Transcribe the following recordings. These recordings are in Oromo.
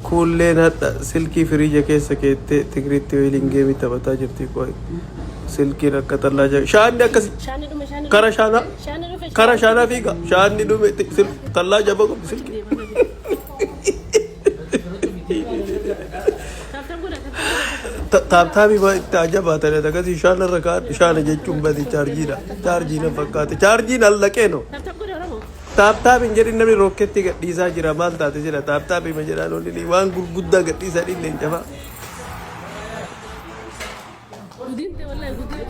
Kuulleen hadha silkii firiija keessa keettee Tigiritti waliin geemii taphataa jirti qoy. Silkiin akka xallaa jira. Shaanni akkas Shaanni dhume shaanni kara dhume. shaanaa Shaanni dhufe kara shaanaa fiiga. Shaanni dhume xallaa jaba qabdi silkii. Tap tap godha tap tap godha. Taaptaabii baa itti ajabaatan akkasii shaana irra kaa'an shaana jechuun badi chaarjiidha. Chaarjii na fakkaate. Chaarjiin hallaqee no. Tap tap godha Oromoo. Taaptaabiin jedhin namni rookkettii gadhiisaa jira maal taate jedha taaptaabii ma jedhaan olli waan gurguddaa gadhiisaa dhilleen cafaa. Gudiin ta'e wallahi gudiin.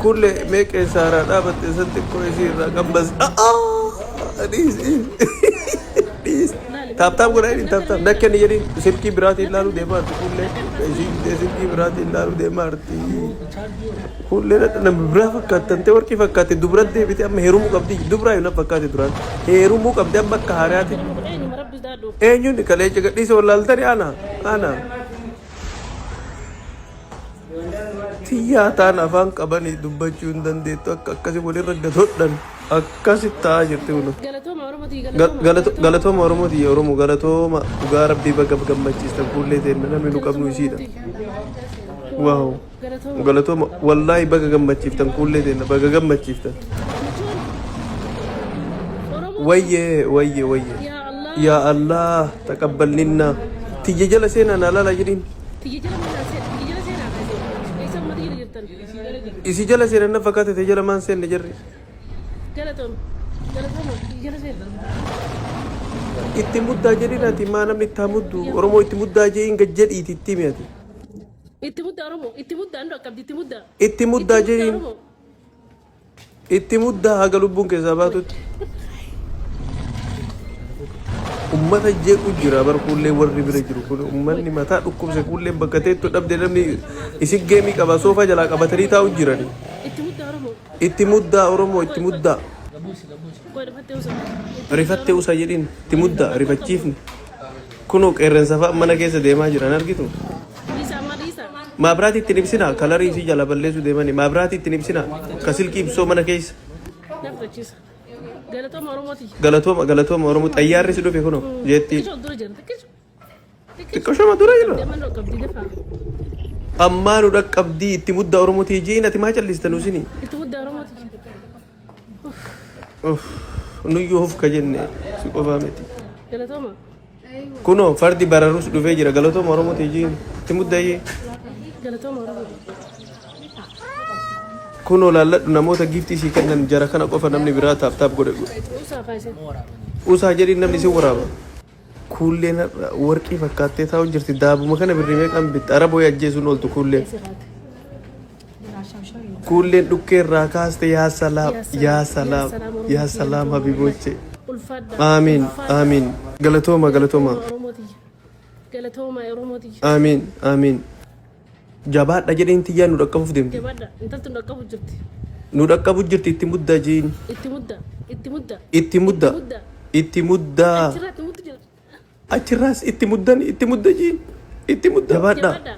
Kulle mee qeessaaraa dhaabatte san xiqqoo isii irraa qambas. Dhiis dhiis dhiis. Tap tap godhaa jedhin tap tap nakkenni jedhin silkii biraatiin ilaaluu deemaa jirti kullee isii bitee silkii biraatiin ilaaluu deemaa jirti. Kullee nama biraa fakkaattan ta'e warqii fakkaatte dubra deebite amma heerumuu qabdi dubraa yoo na fakkaate duraan heerumuu qabdi amma akka haaraati. Eenyu rabbi daadhu. Eenyuun kaleecha gadhiisa wallaaltani ana ana. Tiyyaa taan afaan qabanii dubbachuu hin dandeettu akka akkasi walirra gatodhan akkasi ta'aa jirti kun. Galatooma Oromooti Galatooma Oromoo tiyya Oromoo galatooma dhugaa rabbii baga gammachiistan fuullee teenna namni nu qabnu isiidha. Waaw. Galatooma. Galatooma wallaahi baga gammachiiftan fuullee teenna baga gammachiiftan. Oromoo. Wayyee wayyee wayyee. Yaa Allah. Yaa Allah taqabbal minna. Tiyya jala seenaa naa laalaa jedhiin. Tiyya jala mana tiyya jala seenaa kaasee. Eessa uummata jala jirtan? Isii jala seenan na fakkaate ta'e jala maan seenne jarri. Galatooma. Galatooma tiyya jala seenaa. Itti muddaa jedhiin ati maa namni itti haa muddu Oromoo itti muddaa jedhiin gad jedhiiti itti himi ati. Itti muddaa Oromoo. Itti muddaa andoo qabdi itti muddaa. Itti muddaa jedhiin. Oromoo. Itti muddaa haga lubbuun keessaa baatutti. Ummata jeequ jira bar kuullee warri bira jiru kun ummanni mataa dhukkubse kuulleen bakka teettu dhabde namni isin geemii qaba soofaa jalaa qabatanii taa'u jirani. Itti muddaa Oromoo. Itti muddaa Oromoo itti muddaa. Qoy rifattee usa. Rifattee usa jedhiin itti muddaa rifachiifni. Kunoo qeerransa fa'a mana keessa deemaa jiran argitu. Dhiisa amma dhiisa. Maabiraatii ittiin ibsina kalarii isii jala balleessuu deemani maabiraatii ittiin ibsina ka silkii ibsoo mana keessa. Na fudhachiisa. Galatooma Oromooti. Galatooma galatooma Oromoo xayyaarri si dhufe kunoo jeettiin. Xiqqishoo dura jira xiqqishoo. Xiqqoo shama dura jira. Deeman qabdi dafaa. Ammaa nu dhaqqabdii itti mudda Oromoo jiin ati maa callista nu sini. Itti muddaa Oromooti. Uff, Nuyyuu of ka jenne si qofaa miti. Galatooma. Kunoo fardi bararus dhufee jira galatooma Oromoo jiin itti mudda iyyee. Galatooma Oromoo. Kunoo laalladhu namoota giiftii sii kennan jara kana qofa namni biraa tap tap godhe. Usaa kaasee. Usaa jedhiin namni si waraaba. Kuulleen har'a warqii fakkaattee taa'u jirti daabuma kana birrii meeqaan bitta araboo ajjeesuun ooltu kuulleen. Keessa kaate. Kuulleen dhukkee irraa kaaste yaa salaam yaa salaam yaa salaam habiboche. Ulfaadha. Aamiin aamiin galatooma galatooma. Oromooti. Galatooma Oromooti. Aamiin aamiin. Jabaadha jedheen tiyyaan nu dhaqqabuuf deemti. Jabaadha. Intalti nu dhaqqabu jirti. Nu dhaqqabu jirti itti muddaa jiin. Itti mudda. Itti mudda. Itti mudda. Mudda. Itti muddaa. Achirraa itti muddu jira. Achirraas itti muddan itti mudda jiin. Itti mudda. Jabaadha. Jabaadha.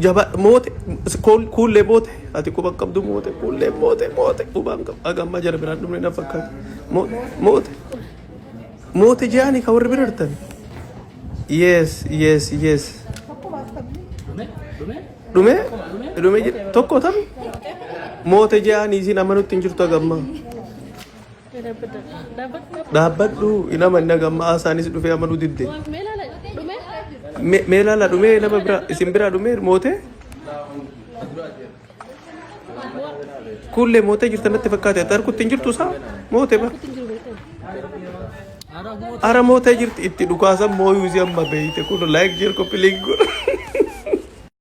Jaba moote kuullee moote ati quba qabdu moote kuullee moote moote qubaan qabu aga ammaa jara biraan dhumne na fakkaata moote moote jaani ka warri bira jirtan yes yes yes dhume dhume tokko tam moote jaani isin amanutti hin jirtu aga ammaa Dhaabbadha. Dhaabbadhu. Dhaabbadhu hin amanne aga ammaa isaanis dhufee amanuu didde. Mee ilaala dhume. Mee ilaala dhumee nama bira isin biraa dhumee moote kuullee mootee jirta natti fakkaate ati harkutti hin jirtu isaa moote bara. Harkutti hin jiru beektan. Ara mootee jirti itti dhukaasan mooyuu si amma beeyte kun like jir copy link godha.